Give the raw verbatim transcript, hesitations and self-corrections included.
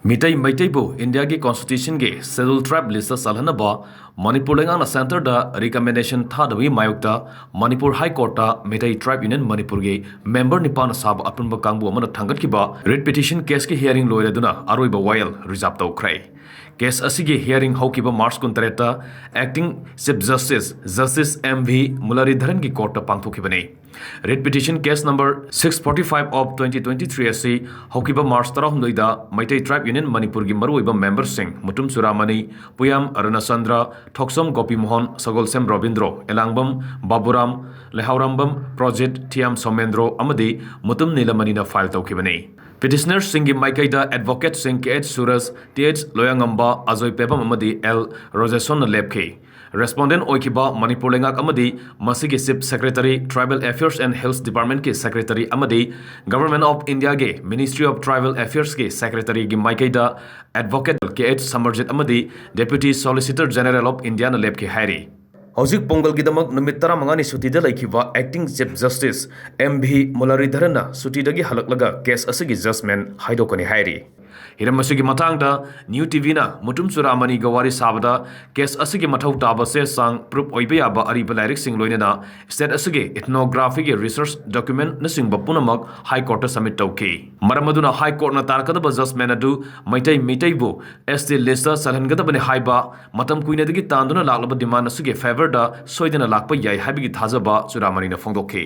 ꯃꯤꯇꯩ ꯃꯩꯇꯩꯕꯨ ꯏꯟꯗꯤꯌꯥꯒꯤ ꯀꯣꯟꯁꯇꯤꯇ꯭ꯌꯨꯁꯟꯒꯤ ꯁꯦꯗ꯭ꯌꯨꯜ ꯇ꯭ꯔꯥꯏꯕ ꯂꯤꯁꯇ ꯆꯜꯍꯟꯅꯕ ꯃꯅꯤꯄꯨꯔ ꯂꯩꯉꯥꯛꯅ ꯁꯦꯟꯇꯔꯗ ꯔꯤꯀꯃꯦꯟꯗꯦꯁꯟ ꯊꯥꯗꯕꯒꯤ ꯃꯥꯌꯣꯛꯇ ꯃꯅꯤꯄꯨꯔ ꯍꯥꯏ ꯀꯣꯔꯠꯇ ꯃꯤꯇꯩ ꯇ꯭ꯔꯥꯏꯕ ꯌꯨꯅꯤꯌꯟ ꯃꯅꯤꯄꯨꯔꯒꯤ ꯃꯦꯝꯕꯔ ꯅꯤꯄꯥꯟꯅ ꯁꯥꯕ ꯑꯄꯨꯟꯕ ꯀꯥꯡꯕꯨ ꯑꯃꯅ ꯊꯥꯡꯒꯠꯈꯤꯕ ꯔꯤꯠ ꯄꯤꯇꯤꯁꯟ ꯀꯦꯁꯀꯤ ꯍꯤꯌꯥꯔꯤꯡ ꯂꯣꯏꯔꯗꯨꯅ ꯑꯔꯣꯏꯕ ꯋꯥꯌꯦꯜ ꯔꯤꯖꯥꯔꯚ ꯇꯧꯈ꯭ꯔꯦ꯫ ꯀꯦꯁ ꯑꯁꯤꯒꯤ ꯍꯤꯌꯥꯔꯤꯡ ꯍꯧꯈꯤꯕ ꯃꯥꯔꯆ ꯀꯨꯟꯇꯔꯦꯠꯇ acting chief justice justice M V ꯃꯨꯔꯂꯤꯙꯔꯟꯒꯤ ꯀꯣꯔꯠꯇ ꯄꯥꯡꯊꯣꯛꯈꯤꯕꯅꯤ꯫ Writ petition case number six forty five of twenty twenty three ꯑꯁꯤ ꯍꯧꯈꯤꯕ ꯃꯥꯔꯆ ꯇꯔꯥꯍꯨꯝꯗꯣꯏꯗ ꯃꯩꯇꯩ ꯇ꯭ꯔꯥꯏꯕ ꯌꯨꯅꯤꯌꯟ ꯃꯅꯤꯄꯨꯔꯒꯤ ꯃꯔꯨꯑꯣꯏꯕ ꯃꯦꯝꯕꯔꯁꯤꯡ ꯃꯨꯇꯨꯝ ꯆꯨꯔꯥꯃꯅꯤ, ꯄꯨꯌꯥꯝ ꯔꯅꯆꯟꯗ꯭ꯔ, ꯊꯣꯛꯆꯣꯝ ꯒꯣꯄꯤꯃꯣꯍꯟ, ꯁꯒꯣꯜꯁꯦꯝ ꯔꯣꯕꯤꯟꯗ꯭ꯔꯣ, ꯑꯦꯂꯥꯡꯕꯝ ꯕꯥꯕꯨꯔꯥꯝ, ꯂꯩꯍꯥꯎꯔꯥꯝꯕꯝ ꯄ꯭ꯔꯣꯖꯤꯠ, ꯊꯤꯌꯥꯝ ꯁꯣꯃꯦꯟꯗ꯭ꯔꯣ ꯑꯃꯗꯤ ꯃꯨꯇꯨꯝ ꯅꯤꯂꯃꯅꯤꯅ ꯐꯥꯏꯜ ꯇꯧꯈꯤꯕꯅꯤ꯫ ꯄꯤꯇꯤꯁꯅꯔꯁꯤꯡꯒꯤ ꯃꯥꯏꯀꯩꯗ ꯑꯦꯗꯚꯣꯀꯦꯠꯁꯤꯡ ꯀꯦ ꯑꯩꯆ ꯁꯨꯔꯖ, ꯇꯤ ꯑꯩꯆ ꯂꯣꯌꯥꯉꯝꯕ, ꯑꯖꯣꯏ ꯄꯦꯕꯝ ꯑꯃꯗꯤ ꯑꯦꯜ ꯔꯣꯖꯦꯁꯣꯟꯅ ꯂꯦꯞꯈꯤ꯫ ꯔꯦꯁꯄꯣꯟꯗꯦꯟꯠ ꯑꯣꯏꯈꯤꯕ ꯃꯅꯤꯄꯨꯔ ꯂꯩꯉꯥꯛ ꯑꯃꯗꯤ ꯃꯁꯤꯒꯤ chief secretary, tribal affairs and hills ꯗꯤꯄꯥꯔꯠꯃꯦꯟꯠꯀꯤ ꯁꯦꯀ꯭ꯔꯦꯇꯔꯤ ꯑꯃꯗꯤ ꯒꯚꯔꯟꯃꯦꯟꯠ ꯑꯣꯐ ꯏꯟꯗꯤꯌꯥꯒꯤ ꯃꯤꯅꯤꯁꯇ꯭ꯔꯤ ꯑꯣꯐ ꯇ꯭ꯔꯥꯏꯕꯦꯜ ꯑꯦꯐꯤꯌꯔꯁꯀꯤ ꯁꯦꯀ꯭ꯔꯦꯇꯔꯤꯒꯤ ꯃꯥꯏꯀꯩꯗ ꯑꯦꯗꯚꯣꯀꯦꯠ ꯀꯦ ꯑꯩꯆ ꯁꯃꯔꯖꯤꯠ ꯑꯃꯗꯤ ꯗꯦꯄ꯭ꯌꯨꯇꯤ ꯁꯣꯂꯤꯁꯤꯇꯔ ꯖꯦꯅꯔꯦꯜ ꯑꯣꯐ ꯏꯟꯗꯤꯌꯥꯅ ꯂꯦꯞꯈꯤ ꯍꯥꯏꯔꯤ꯫ ꯍꯧꯖꯤꯛ ꯄꯣꯡꯒꯜꯒꯤꯗꯃꯛ ꯅꯨꯃꯤꯠ ꯇꯔꯥꯃꯉꯥꯅꯤ ꯁꯨꯇꯤꯗ ꯂꯩꯈꯤꯕ acting chief justice M V ꯃꯨꯔꯂꯤꯙꯔꯟꯅ ꯁꯨꯇꯤꯗꯒꯤ ꯍꯜꯂꯛꯂꯒ ꯀꯦꯁ ꯑꯁꯤꯒꯤ ꯖꯖꯃꯦꯟꯠ ꯍꯥꯏꯗꯣꯛꯀꯅꯤ ꯍꯥꯏꯔꯤ꯫ ꯍꯤꯔꯝ ꯑꯁꯤꯒꯤ ꯃꯇꯥꯡꯗ ꯅ꯭ꯌꯨ ꯇꯤꯚꯤꯅ ꯃꯨꯇꯨꯝ ꯆꯨꯔꯥꯃꯅꯤꯒ ꯋꯥꯔꯤ ꯁꯥꯕꯗ, ꯀꯦꯁ ꯑꯁꯤꯒꯤ ꯃꯊꯧ ꯇꯥꯕ ꯆꯦ ꯆꯥꯡ, ꯄ꯭ꯔꯨꯐ ꯑꯣꯏꯕ ꯌꯥꯕ ꯑꯔꯤꯕ ꯂꯥꯏꯔꯤꯛꯁꯤꯡ ꯂꯣꯏꯅꯅ ꯁ꯭ꯇꯦꯠ ꯑꯁꯤꯒꯤ ꯏꯊꯅꯣꯒ꯭ꯔꯥꯐꯤꯒꯤ ꯔꯤꯁꯔꯆ ꯗꯣꯀ꯭ꯌꯨꯃꯦꯟꯠꯅꯆꯤꯡꯕ ꯄꯨꯝꯅꯃꯛ ꯍꯥꯏ ꯀꯣꯔꯠꯇ ꯁꯕꯃꯤꯠ ꯇꯧꯈꯤ꯫ ꯃꯔꯝ ꯑꯗꯨꯅ ꯍꯥꯏ ꯀꯣꯔꯠꯅ ꯇꯥꯔꯛꯀꯗꯕ ꯖꯖꯃꯦꯟꯠ ꯑꯗꯨ ꯃꯩꯇꯩ ꯃꯤꯇꯩꯕꯨ ꯑꯦꯁ ꯇꯤ ꯂꯤꯁꯇ ꯆꯜꯍꯟꯒꯗꯕꯅꯤ ꯍꯥꯏꯕ ꯃꯇꯝ ꯀꯨꯏꯅꯗꯒꯤ ꯇꯥꯟꯗꯨꯅ ꯂꯥꯛꯂꯕ ꯗꯤꯃꯥꯟ ꯑꯁꯤꯒꯤ ꯐꯦꯚꯔꯗ ꯁꯣꯏꯗꯅ ꯂꯥꯛꯄ ꯌꯥꯏ ꯍꯥꯏꯕꯒꯤ ꯊꯥꯖꯕ ꯆꯨꯔꯥꯃꯅꯤꯅ ꯐꯣꯡꯗꯣꯛꯈꯤ꯫